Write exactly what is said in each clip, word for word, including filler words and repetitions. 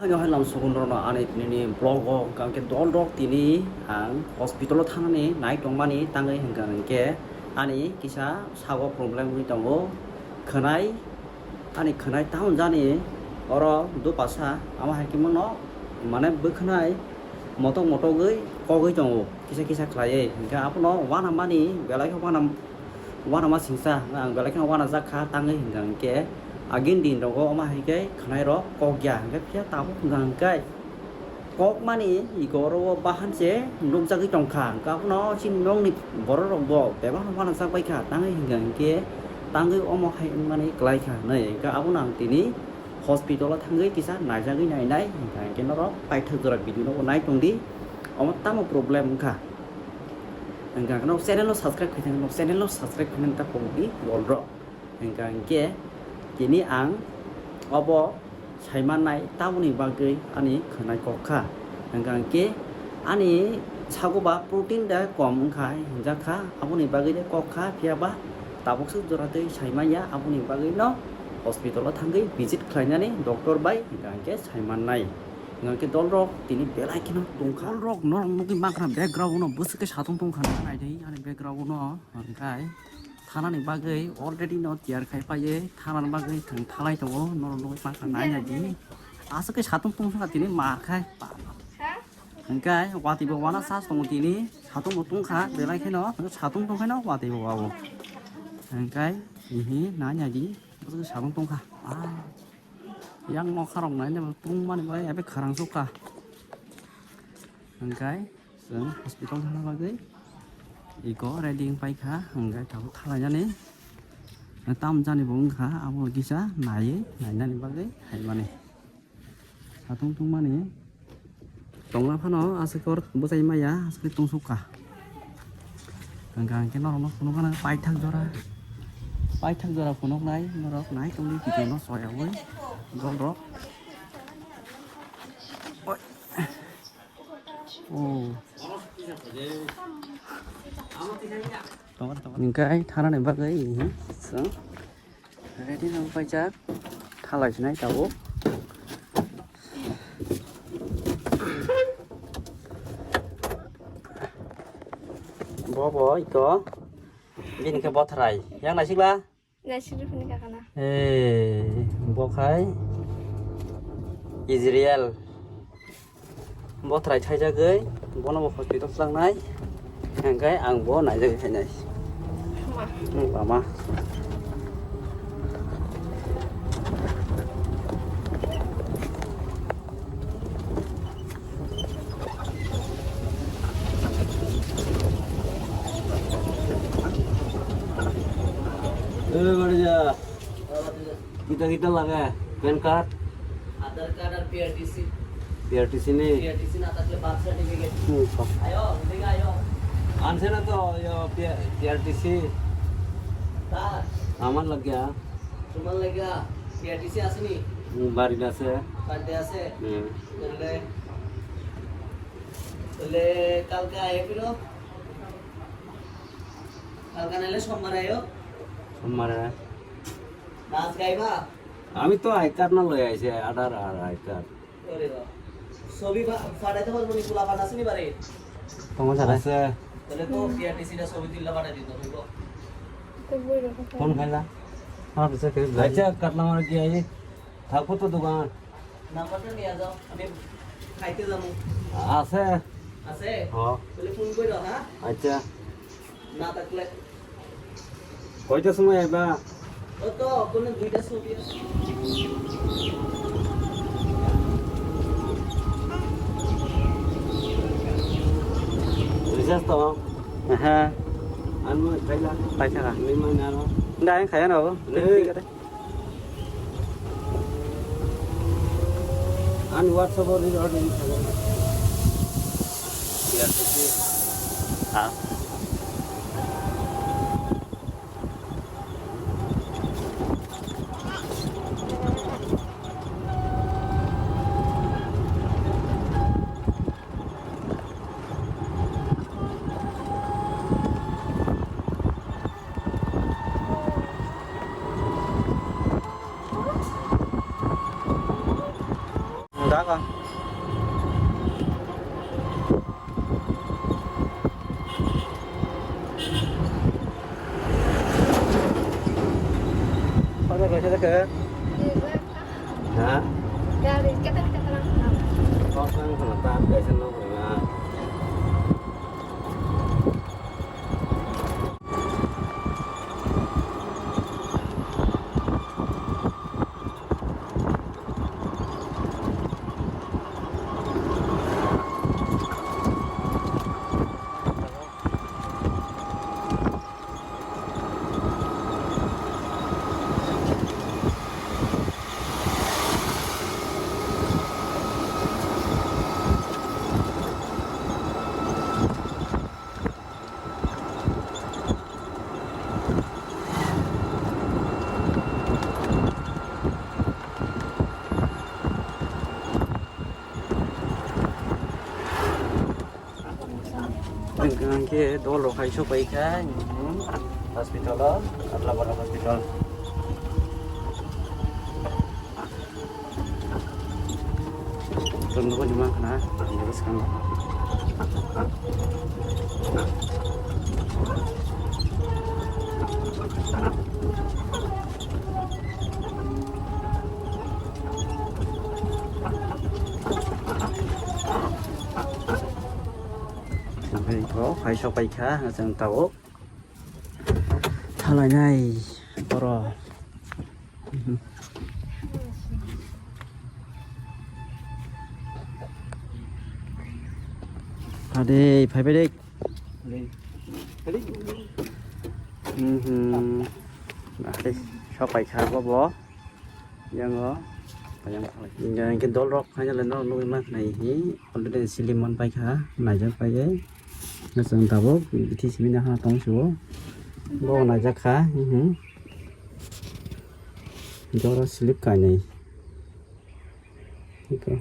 Haino hai lam sugun rokno ani tini ni vlog o hwnkha hwnkhe dol rok tini ang hospital o thangnani nai tongmani tangwi hwnkha hwnkhe ani kisa sago problem wngwi tongo khwnai ani khwnai town jani oro dopasa amo hai khe mano mane bwkhwnai motok motogwi kogwi tongo kisa kisa khlaiwi hwnkhe abono uanamani belai khe uanam uanama singsa ang belai kheno uanajak kha tangwi hwnkha hwnkhe agin din rogo omo hai khe khwnai rok kok ya hwnkhe phiya tabuk hwnkha hwnkhe kok mani ego oro o bahan se nukjagwi tongkha hwnkhe abono chini nokni borok rok bo bebak no uanajak bai kha tangwi hwnkha hwnkhe tangwi omo hai wngmani kwlai kha hinwi hwnkhe abono ang tini hospital o thangwi kisa naijagwi nainai hwnkha hwnkhe norok paithak jora video no bo nai tongdi omo tamo problem wngkha. Hwnkha hwnkhe nok channel no subscribe khaina nok channel no subscribe khaina ta phone di wall rok. Hwnkha hwnkhe tini ang obo saimannai taboni bagwi ani khwnai kok kha. Hwnkha hwnkhe ani sago ba protein da kom wngkha hinjak kha aboni bagwi de kok kha phiya ba tabuk swk jora twi saimanya aboni bagwi no hospital o thangwi visit khlainani doctor bai hwnkha hwnkhe saimannai. Hwnkhe dol rok tini belai kheno tongkha. Dol rok norok nugwi mankha background no bwswk khe satung tongkha naidi ani background no hwnkhe thanani bagwi already no tiyar khai paiye thanani bagwi thwng thalai tongo norok nugwi mankha nai naidi aswk khe satung tongkha tini mar khai hwnkhe watwi bo wana charge tongo tini satung bo tongkha belai kheno satung tongkhaino watwi bo wao hwnkhe hihi nai naidi bwswk khe satung tongkha ah. Yang nokha rok nai nai tungmani bai ebe kharang sukha. Hwnkhe chwng hospital thangna bagwi eko ready wng paikha hwnkhe tabuk thalainani tam jani bo wngkha abo kisa naiwi nainani bagwi haimani satung tungmani. Tongma phano aswk khe oro bwchai maya aswk khe tungsukha. Hwnkha hwnkhe norokno phunukgana paithak jora paithak jora phunuknai norok nai tongdi video no soyawi dol rok. Oi. Oh. Hwnkhe thanani bagwi chwng. Ready no paijak thalai sinai tabuk. Bobo ito bini khe bothrai yang naisikla. Naisik rifani kakana. Eh, bokhai Israel. Bothrai thaijagwi bono bo hospital tlangnai. Hwnkhe ang bo naijagwi phainai. Wng lama. Kita kita lage pan card. Aadhaar card ar P R T C. P R T C ni. P R T C na thakle birth certificate. Hmm, kok. Ayo, odikke ayo. Anse na to yo P R T C. Tar. Amar lage. Tomar lage P R T C aseni. Hmm, bari ase. Bari ase. Hmm. Tole, tole kalke ayo phiro. Kalke naile sommare ayo. Sommare. Naach gaiba? Ami to I card no loi aise, Aadhaar ar I card. Ore ba. Sobi ba, phatai to bol boni pula pana sini bare. Tongo sara. Ase. Tole to P R T C da sobi tulla phatai dito hoibo. Phone khaila. Ha, bisa khe. Acha, katla mar ki ai. Thakbo to dukan. Number ta niya jao, ami khaite jamu. Ase. Ase? Ho. Tole phone koro ha? Acha. Na thakle. Koita somoy aiba? O to, kono duita sobi. Recharge to? Aha. Anu khaila. Paisa ka? Ni mana ro? Dai khaya no. Le. Ani WhatsApp o ri order ni thago. Biar kecil. Ah. Dagang. Pada kaisa da khe? Ha? Gari kata kata lang. Kok lang kena tak kaisa no kena. Hingke dol rok hai sok pai kha, hmm, hospital o, Adlabara hospital. Tong nugwi ni mankha na, ang bwskango. Tongphai kho, phai sok pai kha, chwng tabuk thalainai borok. Ade, phai bai de. Mhm. Ade, sok pai kha bo bo. Yang o, yang, yang ke dol rok hai le no nugwi ma nai hi, already slim man pai kha, naijak pai ye. Nasang tabuk bithi simi na ha tong sio. Bo naijak kha, hmm. Jora slip kai nai. Iko.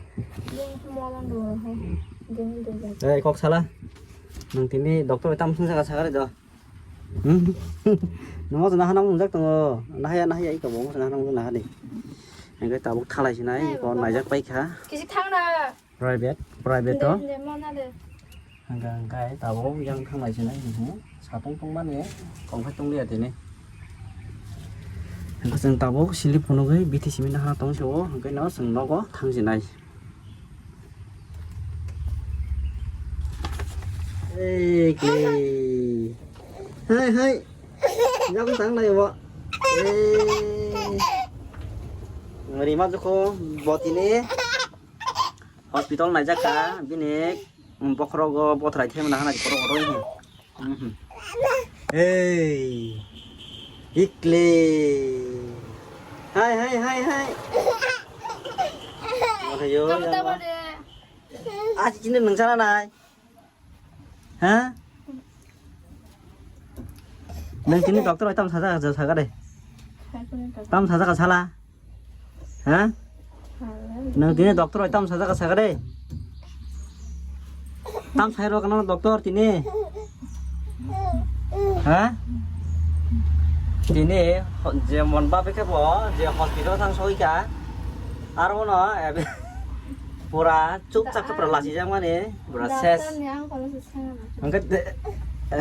Eh, kok sala. Nang tini doctor tam sung jaga sagari do. Hmm? Namo jana hanam ungjak tongo. Nahaya, nahaya, iko bo jana hanam ungjak nahadi. Engke tabuk thalai sinai, ko naijak pai kha. Kisi thang na. Private, private to. Hingke, hingke tabuk yang thanglai sinai, hmm. Satung tongmani, kongkhai tongliya tini. Hingke chwng tabuk silip phunugwi bithi simi nahana tong sio, hingke no chwng nogo thang sinai. Ei, kli. Hai, hai. Yang tang lai bo. Ei. Rima joko botini. Hospital naijak kha, bini bokhorogo bothrai themna hana bokhorogo roi. Mhm. Hey. Ikle. Hai, hai, hai, hai. Ayo, tamo, ya tamo Allah. De. Ah, sini nang sana nai. Ha? Nang tini doctor oi tam saja saja de. Tam saja ka sala. Ha? Nang tini doctor oi tam saja ka saka de. Tam sai ro kana doctor tini. Ha? Tini ho-, je mon ba beke bo, je hospital thang soi ka. Aro no, ebe, pura chup chak pura lasi jang mani, pura ses. Hingke de,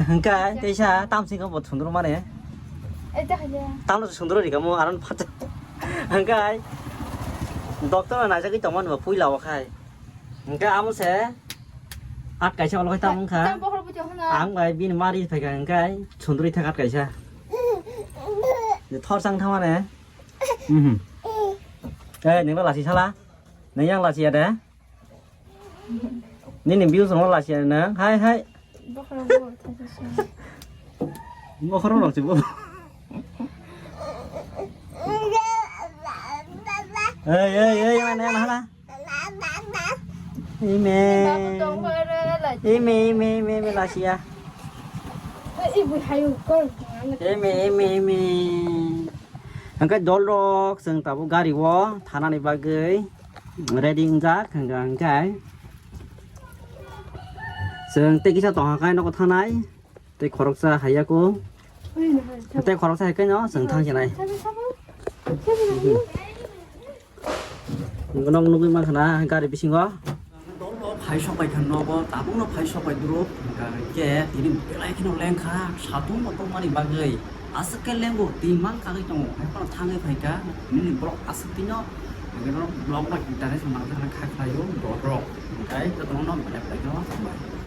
hingke teisa tam sing bo sundro mani. Tam no sundro ri kamo aron phacha. Hingke doctor na jagi tongmani bo puila o khai. Hingke amo se at kaisa olo khai tam wngkha. Ang bai bini mari phaikha hingke sundro thak at kaisa. Thor sang thamane. Mhm. Eh, ningla lasi sala. Nang yang lasi ya de? Nini views rok lasi ya nang? Hai, hai. Bokhorok bo thasi sini. Bokhorok rok si bo. Ei, ei, ei, mana, mana? Ime. Babu tong bara lasi. Ime, ime, ime, ime, lasi ya. Eh, ibu hayu kor. Ime, ime, ime. Hingke dol rok chwng tabuk gari o thanani bagwi ready wngjak hingka hingke chwng tei kisa tongkha kai nogo thanai tei khoroksa haiya ko tei khoroksa hai khe no chwng thang sinai. Nokno nugwi mankha na gari bisingo. Phai sopai kha nogo, tabukno phai sopai duro, hwnkha khe tini belai kheno lengkha, satung bo tongmani bagwi. Aswk khe lengo, twi mang kagwi tongo, hai phano thangwi phaikha, nini borok aswk twino, hwnkhe no block bai internet se nangjaknai kha khlaio, borok rok, hwnkhe jotono belai belai kheno hambai.